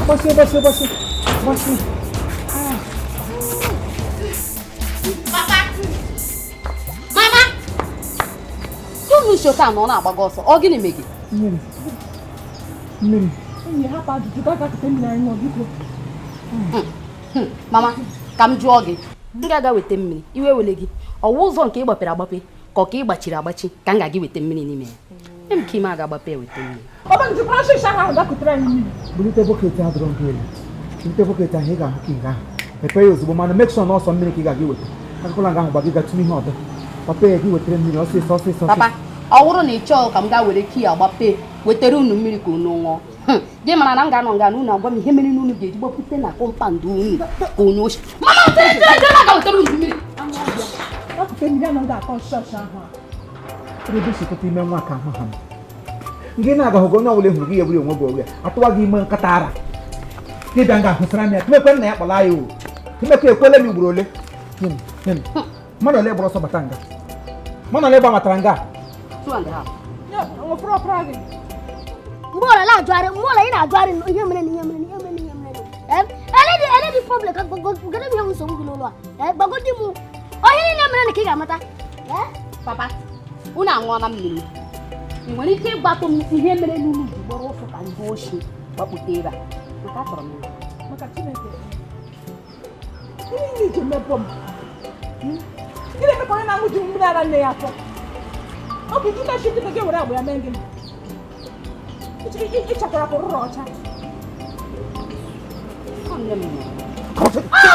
Gbachie, gbachie, gbachie, gbachie. Papa! Mama! Unu shota na ọ na-agbago ọsọ, ọ gịnị mee gị? Mmiri, mmiri. Enyi, hapụ ajụjụ, gaa gakute mmiri anyị ṅụọ, biko. Mama, ka m jụọ gị, m ga-aga weta mmiri, iwe wele gị, ọwụ ụzọ nke ị gbapere agbape ka ọ ka ị gbachiri agbachi ka m ga-aga weta mmiri n'ime ya? Em ka ime aga agbape weta mmiri. Ọba njikwara shishi ahụ gakutere anyị mmiri. Bulite bucket adọrọ nke elu, bulite bucket ahụ, ị ga-ahụ ka nga ahụ mepee ya ozugbo, mana make sure na ọsọ mmiri ka ị ga-aga iweta. Akụkọla nga ahụ gba gị ga tụnye ihe ọdọ, papa ya gị wetara mmiri ọsịsọ, ọsịsọ. Papa, ọ wụrụ na ị chọọ ka m gaa were kii agbape wetara unu mmiri ka unu ṅụọ, gị mara na m ga-anọ nga na unu agwa m ihe mere na unu ga-eji gbapute na compound unu ka onye oshi. Mama, chere, chere, chere, aga wetara unu mmiri. Gakute mmiri anaghị akọ shọsh ahụ a. Ebe sikọta ime nwa ka ahụ ha m ngị na-agahụ gị, onye ọbụla hụrụ gị ya bụrụ onwe gị onwe ya atụwa gị ime nkata ara gị bịa nga ahụsara m ya. Tumekwe nna ya kpọla ya o, tumekwe ekwele m ugboro ole. Nye m, nye m. Mmadụ ole gbara ọsọ bata nga? Mmadụ ole gbabatara nga? 2.5. Nwefere ọpara gị. Mgbe ọla na-ajụgharị, mgbe ọla ị na-ajụgharị ihe mere na ihe mere na ihe mere na ihe mere, ele ele dị problem ka gode m ihe bụ nsogbu gị n'ụlọ a. Gbagodi m onye niile mere na ka ị ga-amata. Papa, unu aṅụọla mmiri, ị nwere ike ịgbatụ m ihe mere n'unu ji gbara ọsọ ka ndị oshi gbapụta ebe a? Maka achọrọ m ịma. Maka Chineke, ihe niile iji mebọ m ị na-emekwa onye na-aṅụ ji mmiri ara nne ya afọ. Oke iji tachi nkịta gị were agba ya mee gịnị? Ịchakwara ka ụrụrụ ọcha. Ọ nne m mụrụ.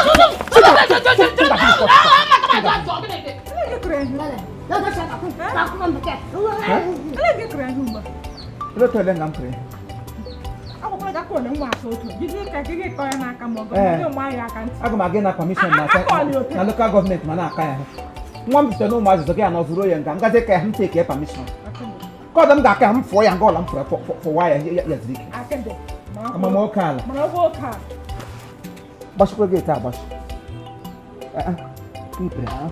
Ele gị kụrụ ihe? Ele gị kụrụ ihe ugbu a? Olee ole nga m kere? Akwụkwọ gị aka ole nwa aka otu jide ka gị kọọ ya n'aka ma ọ bụ Ee. gị nwa ya aka ntị. Aga m aga na permission na Akọọla otu. na local government ma na-aka ya nwa m bitere na ụmụ azụzụ gị ya na ọzụrụ ya nga ngazi ka ya m take permission ka ọdọ m ga-aka ya m fụọ ya nga ọla m fụrụ fụwa ya ya ya zuru ike. Akịdị. Amamoke ala. Mana ọ bụ oke a. Gbachikwa gate agbachi. Eh, eh, ipere ha.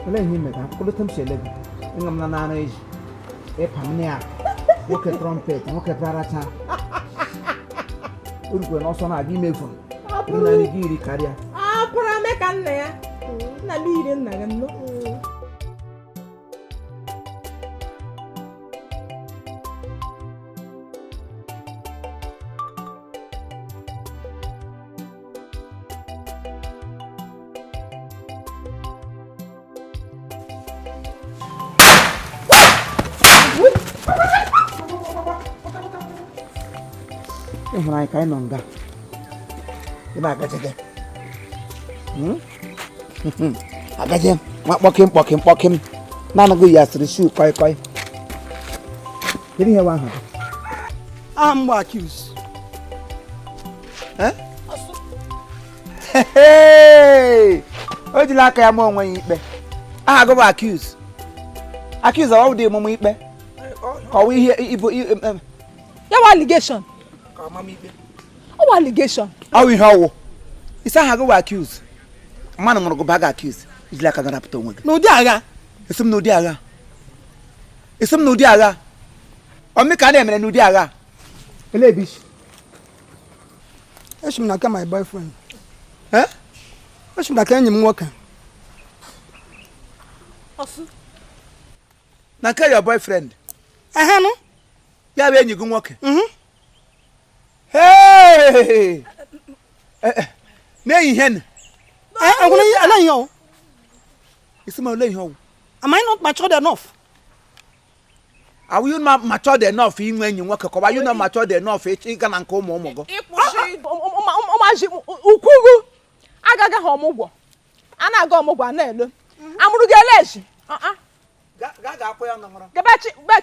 Olee ihe ime ka akpụkọlọta m si ele gị ịṅụ m na nara eji ịpa m ya nwoke trumpet nwoke praracha urukwe n'ọsọ na-aga imefu narị gị iri karịa. Apụrụ ame ka nna ya, nna m yiri nna gị nnụ. Ị hụrụ anyị ka anyị nọ nga ị na-agaje gị. Agaje nwa kpọkịm kpọkịm kpọkịm na-anaghị ya asịrị shu kọi kọi. Kedu ihe nwa ahụ gị? Aha m bụ Accuse. Eh? Hey! O jila aka ya ma onwe ya ikpe. Aha gị bụ Accuse. Accuse, ọ dị emume ikpe ka ọ wụ ihe ibu Ya wa allegation. Ka amamikpe. Ọ wa allegation. Ọ wụ ihe ọwụ isi. Aha gị bụ Accuse, mmadụ mụrụ gị ba gị Accuse, ijila aka gị rapụta onwe gị. N'ụdị agha. Esi m n'ụdị agha, esi m n'ụdị agha ọmị ka a na-emere n'ụdị agha ele ebe isi. Esi m na nke my boyfriend. Eh? Esi m na nke enyi m nwoke. Ọsụ. Na nke your boyfriend? Ehenụ. Ya bụ enyi gị nwoke? Mhm. Hey! Eh, eh, n'ehihie nụ? Enwere ihe ele ihe ọ Isi m ole ihe ọwụ? Am I not matured enough? Are you not matured enough inwe enyi nwoke, ka ọ bụ are you not matured enough ịga na nke ụmụ ụmụ gị? Ịkwụsị ụmụazị ukwugu agaghị ha ọmụgwọ, a na-aga ọmụgwọ a na-elo amụrụ gị eleji. Gaba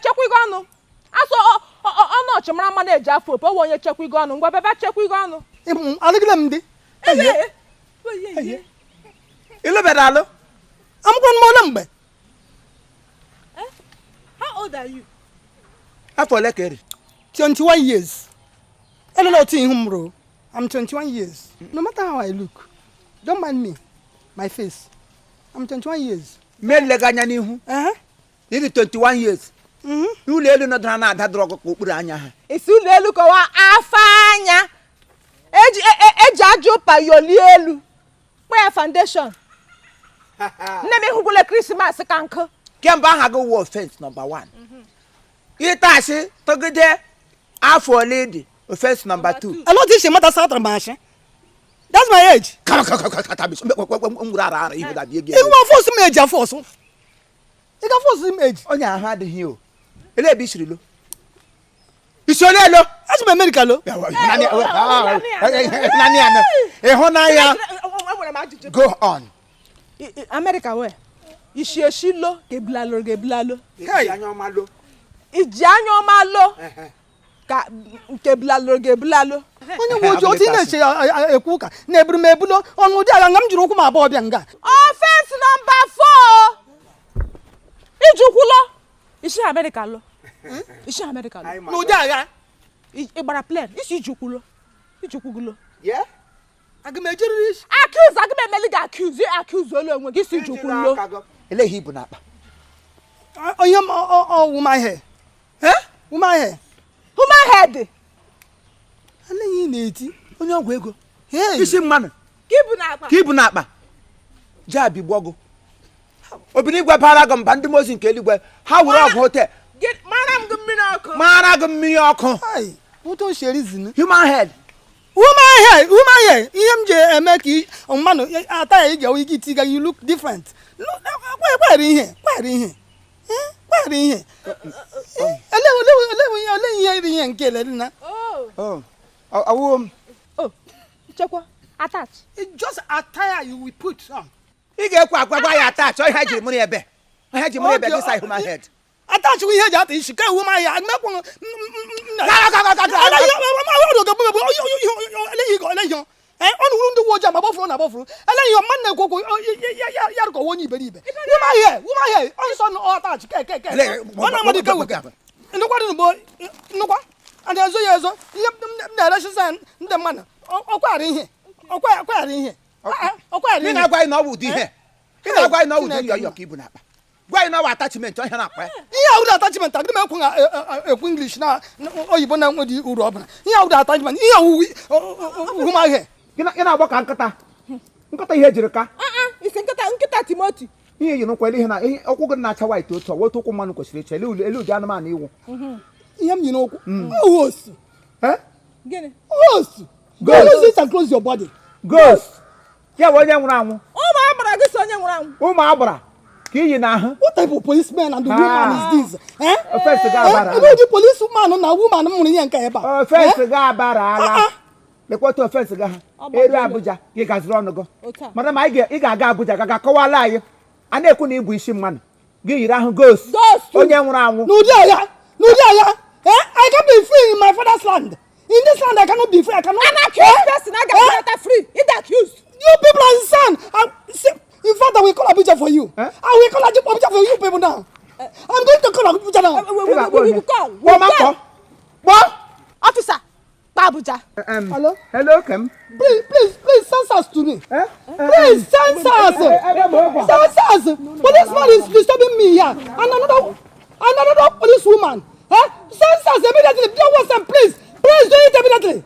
chekwa igo ọnụ asọ ọnụ ọchị mara mma na-eji afọ opu owe onye chekwa igo ọnụ ngwa bebe chekwa igo ọnụ. Alụgide m dị. Ele. Ịlụbere alụ? Amụkwana m ole mgbe. How old are you? Afọ ole ka eri? 21 years. Elela otu ihu m ruo. I'm 21 years. No matter how I look, don't mind me, my face. I'm 21 years. Mee nlega anya n'ihu. Ehe. Ịdị 21 years. Ụlọ elu nọdara na-ada dọrọ ọkụkọ okpuru anya ha. Isi ụlọ elu kọwa afọ anya eji aja ụpa yolie elu kpọ ya foundation. Nne m ịhụgwula Krismas ka nkụ. Kemgbe aha gị wụ offense number 1. Ịta asị tọgide afọ ole dị offense number 2. A lot of mata satara m asị. That's my age. Nwere ara ara ihu dabie gị. Ihu afọsụ m eji afọsụ. Ị ga afọsụ m eji. Onye ahụ adịghị o. Ele ebe isiri lo? Isi ole elo? Eji m America lo. Naanị ya ịhụnanya. Go on. America wee. Isi eshi lo ka ebulalo ga ebulalo. Iji anya ọma lo. Iji anya ọma lo. Ka nke bulalo ga ebulalo. Onye nwe oji otu ị na-eche ekwu ụka na-eburu m ebulo ọnụ ụdị agha nga m jiri ụkwụ m abụọ bịa nga. Offense number 4. Ijukwulo. Isi America lo. Isi America lo. N'ụdị agha. Ị gbara plane. Isi ijukwulo. Ijukwugulo. Yeah. Aga m ejiriri isi. Accuse aga m emeli gị accuse accuse olu onwe gị isi ijukwulo. Eleghị ibu n'akpa. Onye m ọ woman hair. Eh? Woman hair. Human head. Eleghị na-eti. Onye ọgwụ ego. Isi mmanụ. Ka ibu n'akpa. Ka ibu n'akpa. Jee bigbo ọgụ. Obinigwe bara gị mba ndị mozi nke eluigwe ha were ọgụ hotel. Mara m gị mmiri ọkụ. Mara gị mmiri ọkụ. Human head. Human hair, human hair. Ihe m ji eme ka mmanụ ata ya iji ike iti you look different. Kwere ihe, kwere ihe. Kwere ihe. Ele ihe iri ihe nke ele na. Oh. Awụ m. Oh. Chekwa, attach. It's just attire you will put on. Ị ga-ekwe agwagwa ya attach, ọ ihe jiri mụrụ ebe. Ihe ji mụrụ ebe gị sa human head. Attach ihe eji ata isi ka human hair. Mekwa ọnụ ndị uwe ojii ma gbafuru na gbafuru eleghị mmadụ na-ekwu okwu ya rụkọwa onye iberibe woman hair woman hair ọsọ na attach ke ke ke ọ na-amadị ke weke nnukwu dị n'ugbo nnukwu a na-ezo ya ezo ihe m na-eresiza ndị mmadụ ọkwara ihe ọkwara ihe ọkwara ihe ị na-agwa anyị na ọ bụ ụdị ihe ị na-agwa anyị na ọ bụ ụdị yọyọ ka ibu n'akpa gwa anyị na ọ bụ attachment ọhịa na-akpa ya ihe awụrụ attachment agịrị m ekwu ekwu English na oyibo na-enweghị uru ọ bụla ihe awụrụ attachment ihe awụ human hair ị na-agba ka nkịta nkịta ihe ejiri ka isi nkịta nkịta Timoti ihe yi n'ụkwụ ihe na ụkwụ gị na-acha white otu ọ otu ụkwụ mmanụ kwesịrị iche elu ụdị anụmanụ iwu ihe m yi n'ụkwụ osu gịnị osu close it and close your body ghost ya bụ onye nwụrụ anwụ ụmụ agbara gị so onye nwụrụ anwụ ụmụ agbara ka iyi n'ahụ. What type of policeman and woman is this? Eh? Offense ga-abara. Ebe ụdị policeman na woman mụrụ ihe nke ebe a. Offense ga-abara ala. Lekwa otu offense ga ha. Eru Abuja gị gaziri ọnụ gị. Mana ma ị ga-aga Abuja ga ga-akọwala anyị. A na-ekwu na ịbụ isi mmanụ. Gị yiri ahụ ghost. Onye nwụrụ anwụ. N'ụdị agha. N'ụdị agha. Eh? I can't be free in my father's land. In this land I cannot be free. I cannot. An accused person I got free. He's accused. You people are insane. In fact, I will call Abuja for you. Eh? I will call Abuja for you people now. I'm going to call Abuja now. We will call. We will call. What? Officer, Abuja. Hello? Hello, Kem. Please, please, please, send us to me. Eh? Please, send us. Send us. Policeman is disturbing me here. And another policewoman. Eh? Send us immediately. Don't want them, please. Please do it immediately.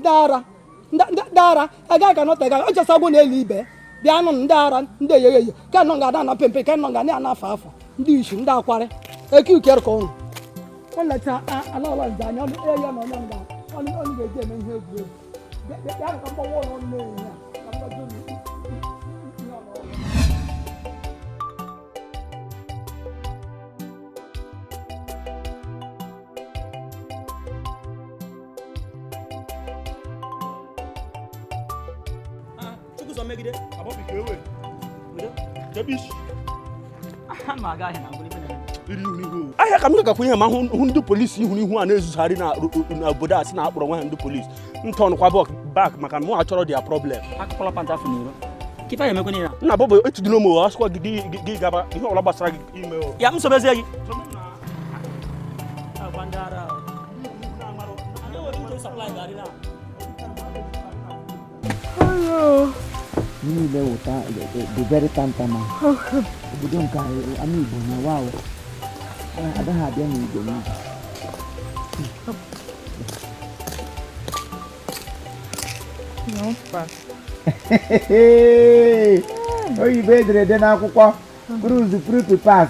Dara. Dara. A guy cannot take. I just go to Libe. Bịa nụ ndị ara ndị eyeghe ka nọ ga-ada na pempe ka nọ ga na afọ afọ ndị ishi ndị akwarị eke uke ka ụnụ nleta ala ọla nze anya ọnụ ya na onye nga ọnụ ọnụ ga-eji eme ihe egwuregwu bịa ka mgbawa ụlọ ọnụ na-enye ya ka mgbaji ụlọ ihe ọnụ. Ahịa ka m gakwa ihe ma hụ ndị polisi ihu n'ihu a na-ezuzugharị n'obodo a sị na akpọrọ nwa ha ndị polisi ntọnụkwa bak maka mụ achọrọ dia problem nna bọbụ etudilo m asịkwa gị gaba ihe ọbụla gbasara gị ime ya m sobezie gị niile wụta the very tantaman obodo nke ama Igbo na wow Agaghị abịa n'igwe n'igwe. No, pass. Oyibo ederede n'akwụkwọ cruise proof pass.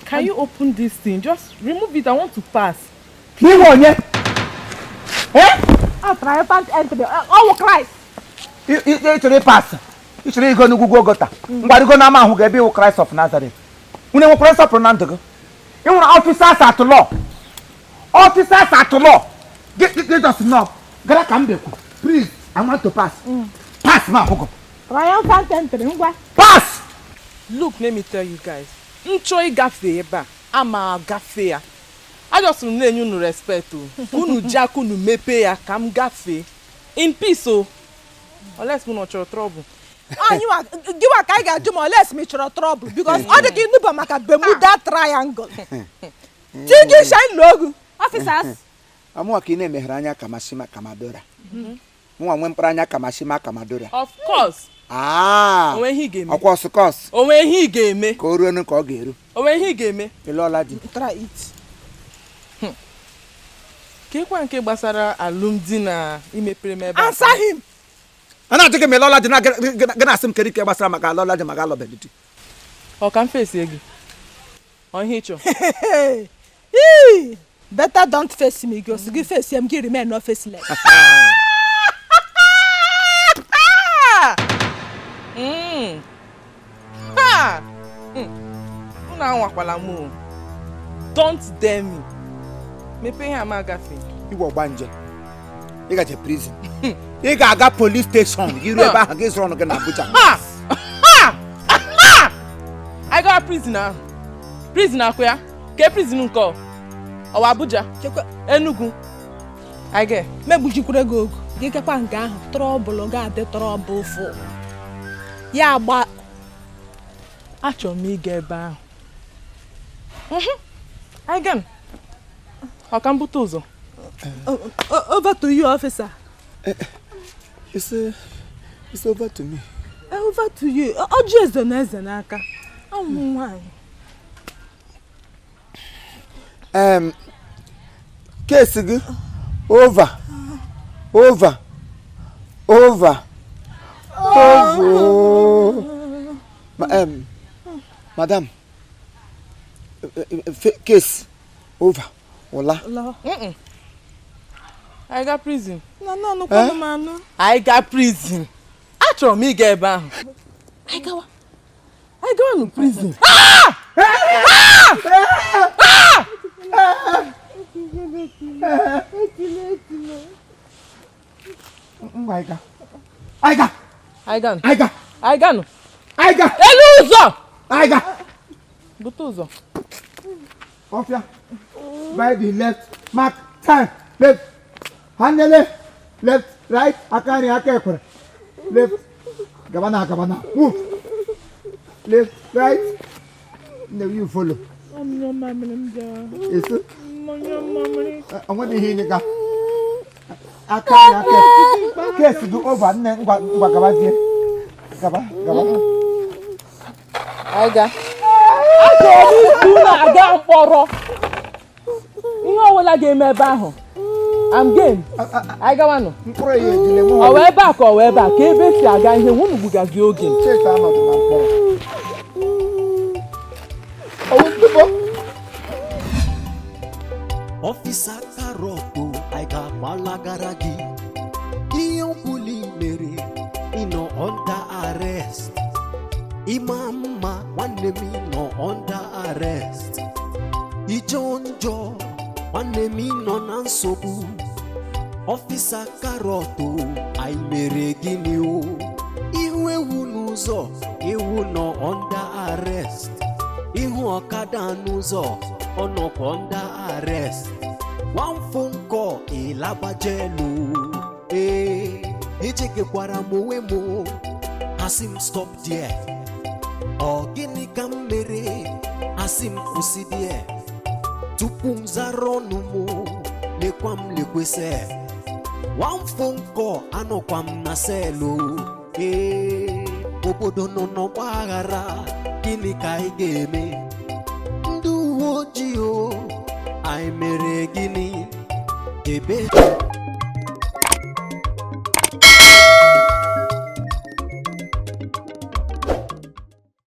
Can you open this thing? Just remove it. I want to pass. N'ihu onye? Oh, triumphant entry. Oh, Christ. Ị chọrọ ịpass, ị chọrọ ịgo n'ugwu Golgota, mgbarigo n'ama ahụ ga-ebe iwu Christ of Nazareth. Unu enwekwara nsọpụrụ na ndụ gị? Ị nwere officers at law, officers at law. Gị just nọ gara ka m bekwu, "Please, I want to pass." Pass ma ahụ gị. Triumphant entry. Ngwa. Pass. Look, let me tell you guys. M chọọ ịgafe ebe a, ama agafe ya. Ajọsụrụ m na-enye unu respect o. Unu ji aka unu mepee ya ka m gafee. In peace o. Unless unu chọrọ trouble. Anyị gịwa ka anyị ga-ajụ ma oles ma ị chọrọ trouble, because ọ dị ka ịnụba maka Bermuda Triangle chi gị shine ogu officers. Amụwa ka ị na-emeghere anya kamashima kamadora, mụnwa nwee mkpụrụ anya kamashima kamadora. Of course. Ah. Onwe ihe ị ga-eme. Ọkwa ọsụkọs. Onwe ihe ị ga-eme. Ka o ruo ka ọ ga-eru. Onwe ihe ị ga-eme. Ị lụọla di? Try it. Kekwa nke gbasara alụmdi na imepere m ebe a. Answer him. A na-ajụ gị ma ị lụọla di na gị na-asị m kedu ike gbasara maka alụọla di maka alụbeghị di. Ọ ka m fesie gị? Ọ ihe ị chọrọ? Ee, better don't face me go gị face m, gị remain no faceless. Ha! Unu anwakwala m o. Don't dare me. Mepee ihe a ma agafe. Igwe ọgbanje, ị gaje prison, ị ga-aga police station. Gị ruo ebe ahụ, gị zụrụ ọnụ gị na Abuja. Ha! Ha! Ha! I got prison ahụ. Prison akwa ya? Ke prison nke ọ? Ọwa Abuja? Chekwa. Enugu? I get. Megbujikwere gị ogu gị gakwa nke ahụ, trouble ga-adị, trouble fụ ya agba. Achọrọ m ịga ebe ahụ. I ga. Ọ ka m bute ụzọ? Over to you, officer. It's over to me. Over to you. Ọjị eze na eze n'aka ụmụ nwanyị. Case gị over, over, over, over. Madam, case over, ụla. Mm-mm. I got prison. Na na anụkwanụ m anụ. I got prison. Achọrọ m ịga ebe ahụ. I gawa. I gawa no prison. Ah! Ngwa, anyị ga, anyị ga. I ga. Anyị ga. I ga no. Anyị ga. Elu ụzọ. Anyị ga. Bute ụzọ. Ọfịa by the left, mark time, left handele, left, right, aka nri, aka ekwere, left, gaba na gaba na, move, left, right. Nne, you follow. Eso onwere ihe inye ga aka nri, aka ekwe. Case dị over, nne. Ngwa ngwa, gabazie, gaba gaba. I ga. Achọrọ m isi unu aga mkpọrọ. Ihe ọbụla ga-eme ebe ahụ. I'm game. Anyị gawanụ. Mkpụrụ ya ejile nwe. Ọ wee ebe a ka ọ wee ebe a ka ebe esi aga ihe unu gbugazi oge. Cheta anọdụ na mkpọrọ. Ọwụ ndụbọ. Officer Carrot, anyị ga-agbalagara gị. Ihe ọbụla i mere, ị nọ under arrest. Ịma mma, nwanne m, ị nọ under arrest. Ijọ njọ, nwanne m, ị nọ na nsogbu. Officer Carrot, anyị mere gịnị o? Ihu ewu n'ụzọ, ewu nọ under arrest. Ihu ọkada n'ụzọ, ọ nọkwa under arrest. One phone call, ịlabajelu. Ee, echekekwara m onwe m, asị m stop there. Ọ gịnị ka m mere? Asị m kwụsị there. Tupu m zara ọnụ m, lekwa m lekwesị, one phone call, anọkwa m na cell. Ee, obodo nọ n'ọgba aghara. Gịnị ka anyị ga-eme? Anyị mere gịnị ebe?